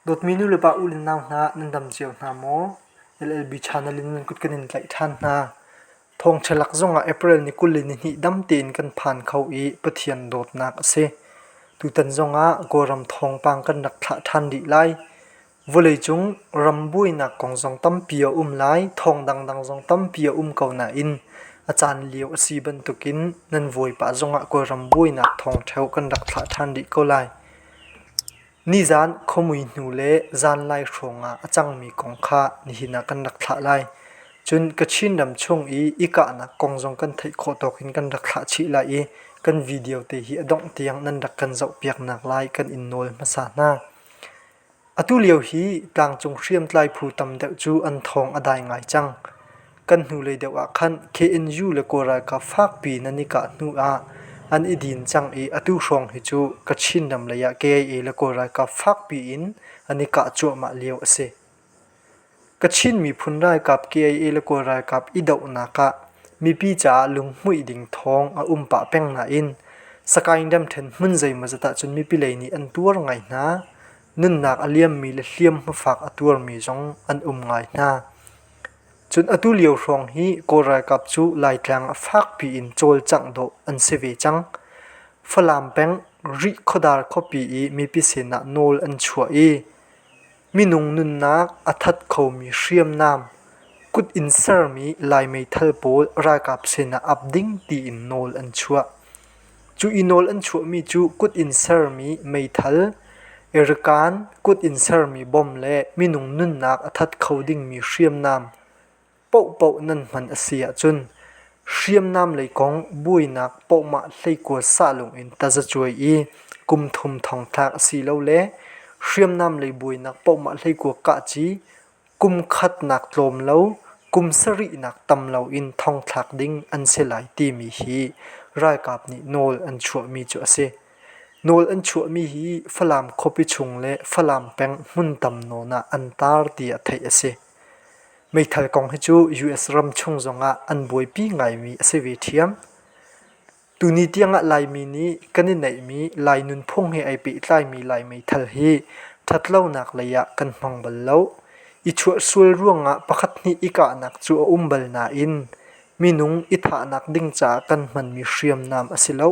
Dawtmi nulepa u le nau hna, nan dam cio hna maw? LLB channel in nan kut kan in tlaih ṭhan hna. Thawngṭha lak zongah April ni 22 dam tein kan phan kho i Pathian dawtnak a si. Tutan zongah Kawlram thawngpang kan rak thlah ṭhan rih lai. Vawleicung ram buainak kong zong tampi a um lai, thawng dangdang zong tampi a um ko nain a caan lio a si bantukin nan vuai pah zongah Kawlram buainak thawngṭheo kan rak thlah ṭhan rih ko lai. Nizaan khuamui hnu le zanlai hrawngah a cangmi kong kha nihin ah kan rak thlah lai. Cun Kachin ram chung i i kahnak kong zong kan theih khawh tawk in kan rak thlah chih lai i kan video te hi a dongh tiang nan rak kan zohpiaknak lai kan in nawl hmasa hna. Atu lio hi tlangcung hriamtlai phu tam deuh cu an thawng a dai ngai cang. Kan hnulei deuh ah khan KNU le Kawl ralkap fakpi in an i kah hnu ah an i din cang i atu hrawng hi cu Kachin ram lei ah KIA le Kawl ralkap fakpi in an i kah cuahmah lio a si. Kachin miphun ralkap KIA le Kawl ralkap i dohnak ah mipi caah lunghmuih ding thawng a um pah peng nain Sakaing ramṭhen hmun zeimawzat ahcun mipi lei nih an tuar ngai hna. Nunnak a liammi le hliamhma fak a tuarmi zong an um ngai hna. Cun atu lio hrawng hi Kawl ralkap cu Laitlang ah fakpi in cawlcangh dawh an si ve cang. Falam peng Rihkhawdar khuapi i mipi sinah nawl an chuah i minung nunnak a that khomi hriamnam kut in sermi Lai meithal pawl ralkap sinah ap ding tiin nawl an chuah. Cu i nawl an chuahmi cu kut in sermi meithal, irikan, kut in sermi bom le minung nunnak a that kho dingmi hriamnam paohpaoh nan hman a si ahcun hriamnam lei kong buainak pohmah hleikua sahlung in tazacuai i kum thum thongthlak asilole hriamnam lei buainak pohmah hleikua kahci Kum khatnak tlawm lo, kum sarihnak tam loin thongthlak ding an si lai timi hi ralkap nih nawl an chuahmi cu a si. Nawl an chuahmi hi Falam khuapi chung le Falam peng hmun tam nawn ah an tar tiah theih a si. Meithal kong hi cu US ram chung zongah an buaipi ngaimi a si ve ṭhiam. Tuni tiangah Laimi nih kan i neihmi Lai nunphung he ai pehtlaimi Lai meithal hi ṭhatlonak lei ah kan hmang bal lo. I chuahsual ruangah pakhat hnih i kahnak cu a um bal nain minung i thahnak ding caah kan hmanmi hriamnam a si lo.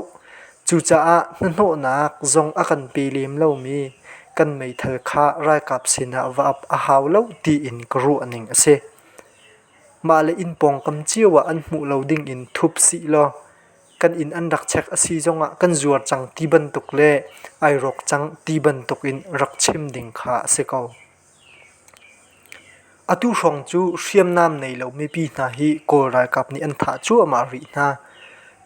Cucaah hnahnawhnak zong a kan pe lem lomi kan meithal kha ralkap sinah va ap a hau lo tiin ka ruahning a si. Mah le inn pawngkam cio ah an hmuh lo dingin thup sih law kan inn an rak check a si zongah kan zuar cang ti bantuk le ai rawk cang ti bantuk in rak chim ding kha a si ko. Atu hrawng cu hriamnam nei lo mipi hna hi Kawl ralkap nih an thah cuahmah rih hna.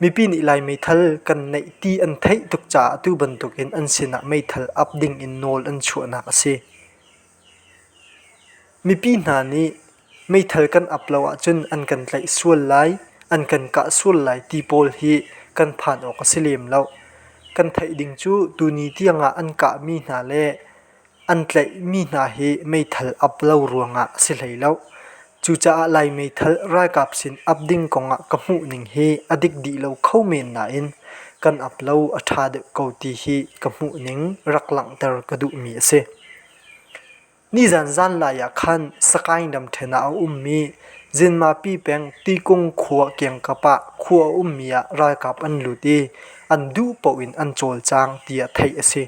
Mipi nih Lai meithal kan neih ti an theih tuk caah atu bantukin an sinah meithal ap ding in nawl an chuahnak a si. Mipi hna nih meithal kan ap lo ahcun an kan tlaih sual lai, an kan kah sual lai ti pawl hi kan phan awk a si lem lo. Kan theih ding cu tuni tiangah an kahmi hna le an tlaihmi hna hi meithal ap lo ruangah a si hlei lo. Cucaah Lai meithal ralkap sin ap ding kongah ka hmuhning hi a dik dih lo kho men nain kan ap lo a ṭha deuh ko ti hi ka hmuhning rak langhter ka duhmi a si. Nizan zanlai ah khan Sakaing ramṭhen ah a ummi Zinmapi peng Tikung khua kiangkap ah khua a ummi ah ralkap an lut i an duh paoh in an cawlcang tiah theih a si.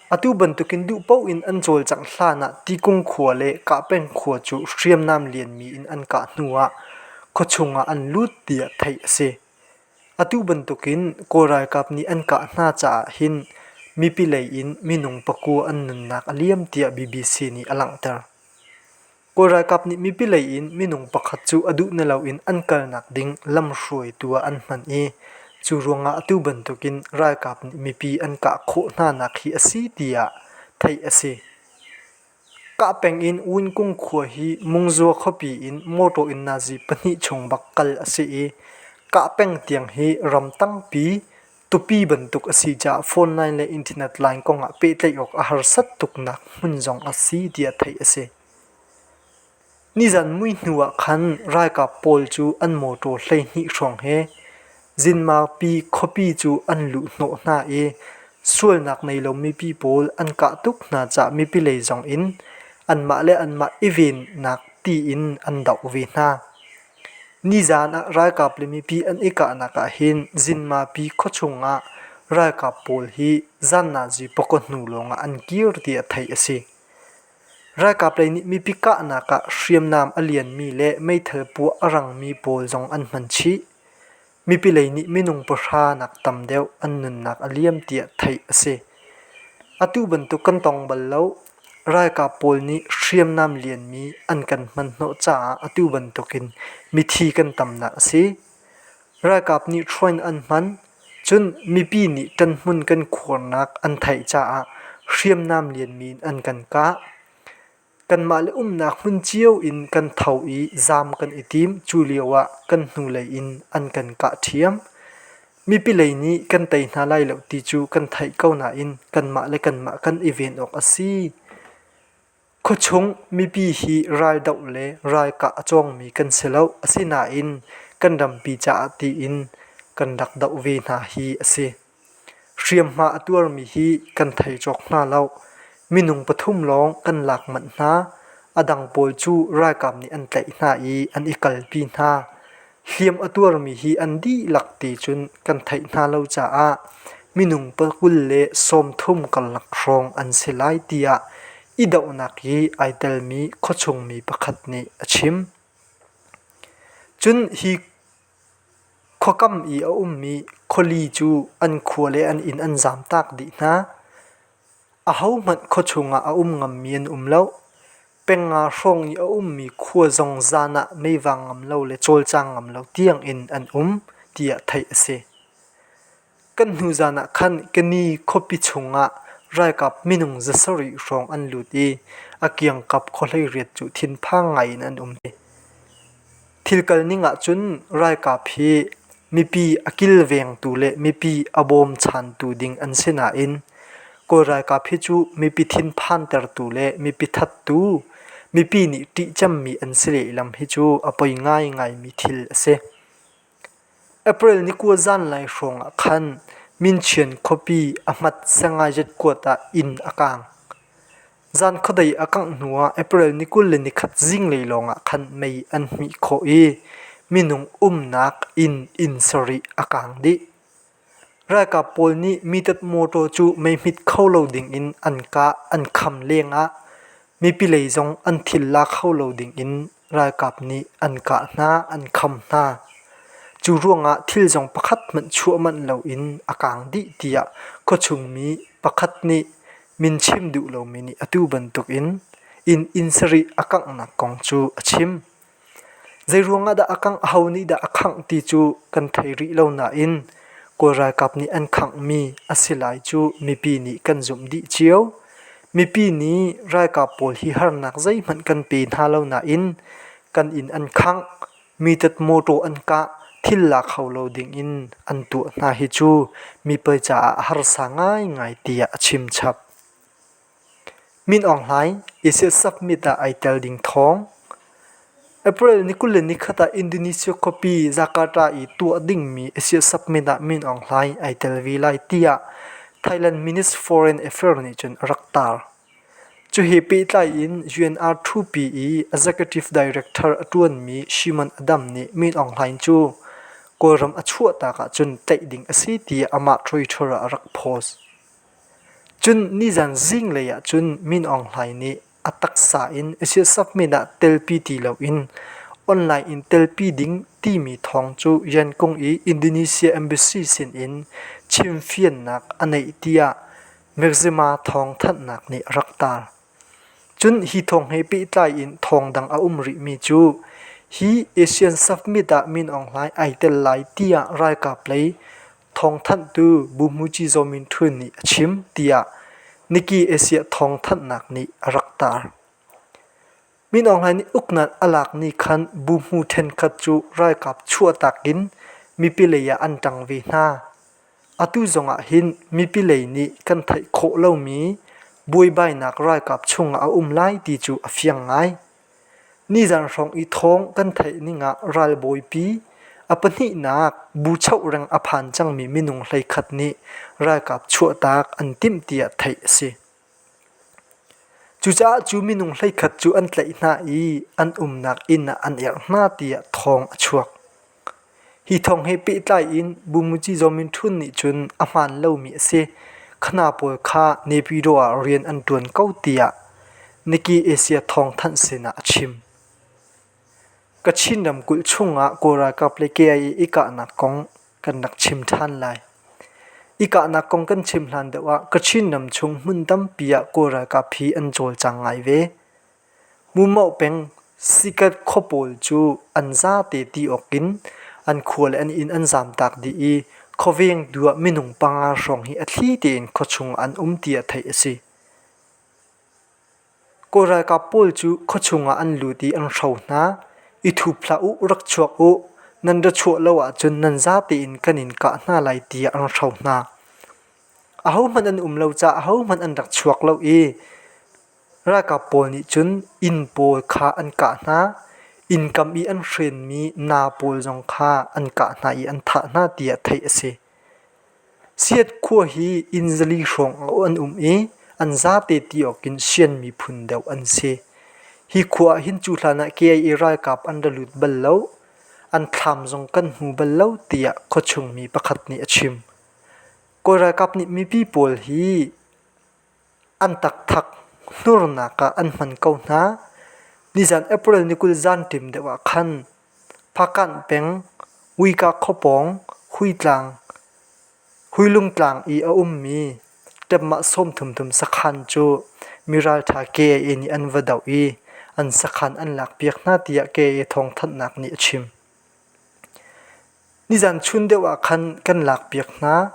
Atu bantukin duh paoh in an cawlcangh hlan ah Tikung khua le Kahpeng khua cu hriamnam lianmi in an kah hnu ah khuachung ah an lut tiah theih a si. Atu bantukin Kawl ralkap nih an kah hna caah hin mipi lei in minung pakua an nunnak a liam tiah BBC nih a langhter. Kawl ralkap nih mipi lei in minung pakhat cu a duh na loin an kalnak ding lamhruaitu ah an hman i cu ruangah atu bantukin ralkap nih mipi an kah khawh hnanak hi a si tiah theih a si. Kah peng in Winkung khua hi Mungzua khuapi in mawṭaw in nazi pahnih chung bak kal a si i kah peng tiang hi ram tampi tupi bantuk a si caah phone line le internet line kong ah pehtlaih awk a harsat tuknak hmun zong a si tiah theih a si. Nizan mui hnu ah khan ralkap pawl cu an mawṭaw 12 hrawng he Zinmapi khuapi cu an luhhnawh hna i. Sualnak nei lo mipi pawl an kah tuk hna caah mipi lei zong in anmah le anmah i vennak tiin an doh ve hna. Nizaan ah ralkap le mipi an i kahnak ahhin Zinmapi khuachung ah ralkap pawl hi zannazi pakaw hnu lawngah an kir tiah theih a si. Ralkap lei nih mipi kahnak ah hriamnam a lianmi le meithal puah a rangmi pawl zong an hman chih. Mipi lei nih minung pahra nak tam deuh an nunnak a liam tiah theih a si. Atu bantuk kan tong bal lo. Ralkap pawl nih hriamnam lianmi an kan hman hnawh caah atu bantukin mithi kan tamnak a si. Ralkap nih hruain an hman, cun mipi nih ṭanhmun kan khuarnak an theih caah hriamnam lianmi in an kan kah. Kanmah le umnak hmun cio in kan tho i zaam kan i tim. Cu lioah kan hnulei in an kan kah ṭhiam. Mipi lei nih kan tei hna lai lo ti cu kan theih ko nain kanmah le kanmah kan i ven awk a si. Khuachung mipi hi raldoh le ralkah a cawngmi kan si lo. Asinain kan rampi caah tiin kan rak doh ve hna hi a si. Hriamhma a tuarmi hi kan thei cawk hna lo. Minung pathum lawng kan lak manh hna. A dang pawl cu ralkap nih an tlaih hna i an i kalpi hna. Hliam a tuarmi hi an dihlak ti cun kan theih hna lo caah minung pakul le 30 karlak hrawng an si lai tiah i dohnak i ai telmi khuachungmi pakhat nih a chim. Cun hi Khuakam i a ummi khuali cu an khua le an inn an zamtak dih hna. Ahohmanh khuachung ah a um ngammi an um lo. Pengnga hrawng i a ummi khua zong zan ah meivang ngam lo le cawlcang ngam lo tiangin an um, tiah theih a si. Kan hnu zan ah khan kani khuapi chungah ralkap minung 700 hrawng an lut i a kiangkap khuahleiriat cu thinphang ngai in an um. Thil kalning ahcun ralkap hi mipi a kilvengtu le mipi a bawmchantu ding an si nain Kawl ralkap hi cu mipi thinphantertu le mipi thattu, mipi nih ṭih cemmi an si lehlam hi cu a poi ngaingaimi thil a si. April ni 9 zanlei hrawng ah khan Minchian khuapi a hmat Sangaijet kuat ah inn a kaang. Zan khuadei a kangh hnuah April ni 21 zinglei lawngah khan mei an hmih khawh i minung umnak inn inn sarih a kaang dih. Ralkap pawl nih mitat mawṭaw cu meihmit kho lo dingin an kah an kham lengah mipi lei zong an thil la kho lo dingin ralkap nih an kah hna an kham hna. Cu ruangah thil zong pakhat hmanh chuah manh loin a kaang dih tiah khuachung mi pakhat nih min chim duh lomi nih atu bantukin inn inn sarih a kanghnak kong cu a chim. Zeiruang ah dah a kangh, aho nih dah a khangh ti cu kan thei rih lo nain Kawl ralkap nih an khanghmi a si lai cu mipi nih kan zumh dih cio. Mipi nih ralkap pawl hi harnak zeihmanh kan pe hna lo nain kan inn an khangh, mitat mawṭaw an kah, thil la kho lo dingin an tuah hna hi cu mipi caah a harsa ngaingai tiah a chim chap. Min Aung Hlaing Asia Summit ah ai tel ding thawng. April ni 21 ah Indonesia khuapi Jakarta i tuah dingmi Asia Summit ah Min Aung Hlaing ai tel ve lai tiah Thailand Minister Foreign Affairs nih cun a rak tar. Cu he pehtlai in UNR2P i Executive Director a ṭuanmi Shimon Adam nih Min Aung Hlaing cu Kawlram a chuahtak ahcun tlaih ding a si tiah amah Twitter ah a rak post. Cun nizan zinglei ah cun Min Aung Hlaing nih a taksa in Asiasakmin ah telpi ti loin online in telpi ding timi thawng cu Yangon i Indonesia Embassy sinin chimfiannak a neih tiah Mizzima thawngthanhnak nih a rak tar. Cun hi thawng he pehtlai in thawng dang a um rihmi cu hi ASEAN Summit ah Min Aung Hlaing ai tel lai tiah ralkap lei thawngthanhtu Buhmuci Zaw Min Htun nih a chim tiah Nikkei Asia thawngthanhnak nih a rak tar. Min Aung Hlaing nih uknak a lak ni khan buhmu ṭhenkhat cu ralkap chuahtak in mipi lei ah an ṭang ve hna. Atu zongah hin mipi lei nih kan theih khawh lomi buaibainak ralkap chungah a um lai ti cu a fiang ngai. Nizan hrawng i thawng kan theih ning ah ralbawipi. A pahnihnak, buchoh reng a phan cangmi minung 11 nih ralkap chuahtak an timh tiah theih a si. Cucaah cu minung 11 cu an tlaih hna i an umnak inn ah an erh hna tiah thawng a chuak. Hi thawng he pehtlai in Bumuci Zaw Min Htun nih cun a hmaan lomi a si. Khana pawl kha Naypyidaw ah rian an ṭuan ko tiah Nikkei Asia thawngthanh sinah a chim. Kachin ramkulh chungah Kawl ralkap le KIA i kahnak kong kan rak chim ṭhan lai. I kahnak kong kan chim hlan deuh ah Kachin ram chung hmun tampi ah Kawl ralkap hi an cawlcang ngai ve. Mumoh peng Sikat khua pawl cu an zate ti awk in an khua le an inn an zamtak dih i khuaveng tu ah minung panga hrawng hi a thli tein khuachung ah an um tiah theih a si. Kawl ralkap pawl cu khuachung ah an lut i an hro hna. I thup hlah u, rak chuak u. Nan ra chuah lo ahcun nan zate in kan in kah hna lai tiah an hro hna. Ahohmanh an um lo caah ahohmanh an rak chuak lo i ralkap pawl nih cun inn pawl kha an kah hna. Innkam i an hrenmi naa pawl zong kha an kah hna i an thah hna tiah theih a si. Siat khua hi inn zali hrawng an um i an zate ti awkin Sian miphun deuh an si. Hi khua ah hin cuhlan ah KIA ralkap an ra lut bal lo, an thlam zong kan hmu bal lo tiah khuachung mi pakhat nih a chim. Kawl ralkap nih mipi pawl hi An takthak hnurnak ah an hman ko hna. Nizan April ni 20 zanṭim deuh ah khan Phakanh peng Uika khuapawng Huitlang Huilungtlang i a ummi ṭepmah sawmthumthum sakhan cu mi ralṭha KIA nih an va doh i an sakhan an lakpiak hna tiah KIA thawngthanhnak nih a chim. Nizan chun deuh ah khan kan lakpiak hna.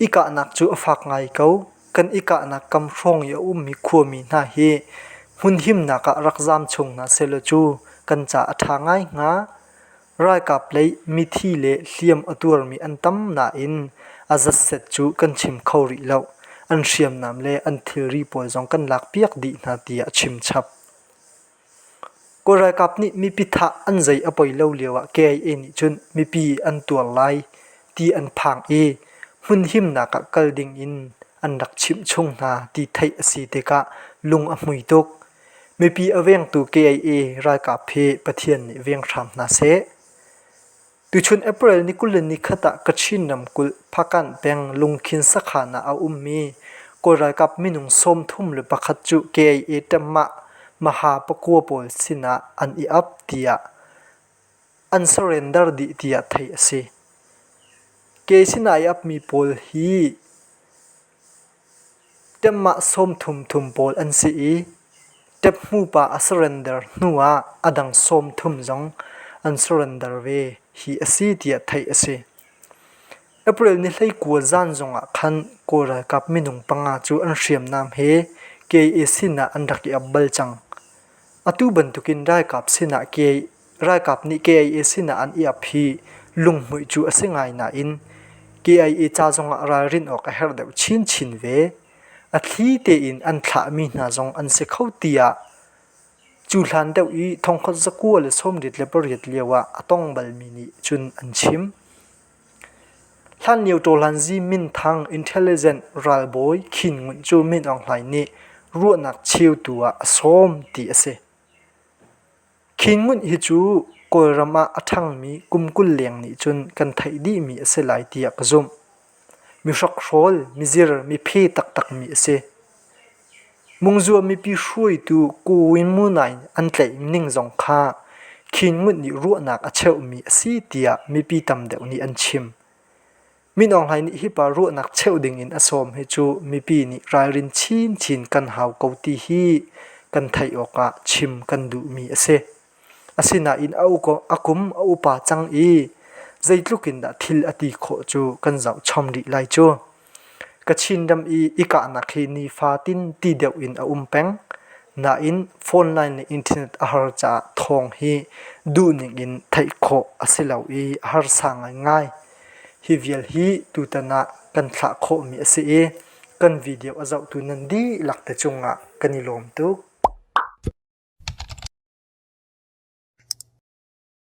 I kahnak cu a fak ngai ko. Kan i kahnak kam hrawng i a ummi khuami hna hi hmun himnak ah rak zaam chung hna sehlaw cu kan ca a ṭha ngai hnga. Ralkap lei mithi le hliam a tuarmi an tam nain a zatset cu kan chim kho rih lo. An hriamnam le an thilri pawl zong kan lakpiak dih hna tiah a chim chap. Kawl ralkap nih mipi thah an zei a poi lo lioah KIA nih cun mipi an tuar lai ti an phang i hmun himnak ah kal ding in an rak chimh chung hna ti theih a si tikah lung a hmui tuk. Mipi a vengtu KIA ralkap hi Pathian nih veng hram hna seh. Tuchun April ni 21 ah Kachin ramkulh Phakanh peng Lungkhin sakhan ah a ummi Kawl ralkap minung 31 cu KIA ṭammah Maha pakua pawl sinah an i ap tiah an surrender dih tiah theih a si. Ke sinah i apmi pawl hi Ṭemmah 33 pawl an si i ṭephmupa a surrender hnuah a dang 30 zong an surrender ve hi a si tiah theih a si. April ni 19 zan zongah khan Kawl ralkap minung panga cu an hriamnam he KIA sinah an rak i ap bal cang. Atu bantukin ralkap sinah ralkap nih KIA sinah an i ap hi lunghmuih cu a si ngai nain KIA ca zongah ralrin awk a herh deuh chinchin ve. A thli tein an thlahmi hna zong an si kho tiah cu hlan deuh i thongkhat 1998 lioah a tong balmi nih cun an chim. Hlanlio Tawhlanzi minthang intelligent ralbawi Khin Ngunt cu Min Aung Hlaing nih ruahnak cheutu ah a sawm ti a si. Khin Ngunt hi cu Kawlram ah a ṭhangmi kum 20 leng nih cun kan theih dihmi a si lai tiah ka zumh. Mi hrokhrawl, mizir, miphe taktakmi a si. Mungzua mipi hruaitu Ko Win Munain an tlaih ning zong kha Khin Ngunt nih ruahnak a cheuhmi a si tiah mipi tam deuh nih an chim. Min Aung Hlaing nih hi pa ruahnak cheuh ding in a sawm hi cu mipi nih ralrin chinchin kan hau ko ti hi kan theih awkah chim kan duhmi a si. Asinain a kum a upa cang i zeitluk in dah thil a ti khawh cu kan zoh chom rih lai cu. Kachin ram i i kahnak hi nifatin ti deuh in a um peng. Nain phone line le internet a har caah thawng hi duhning in theih khawh a si lo i a harsa ngaingai. Hi vial hi tutan ah kan thlah khawhmi a si i kan video a zohtu nan dihlak te cungah kan i lawm tuk.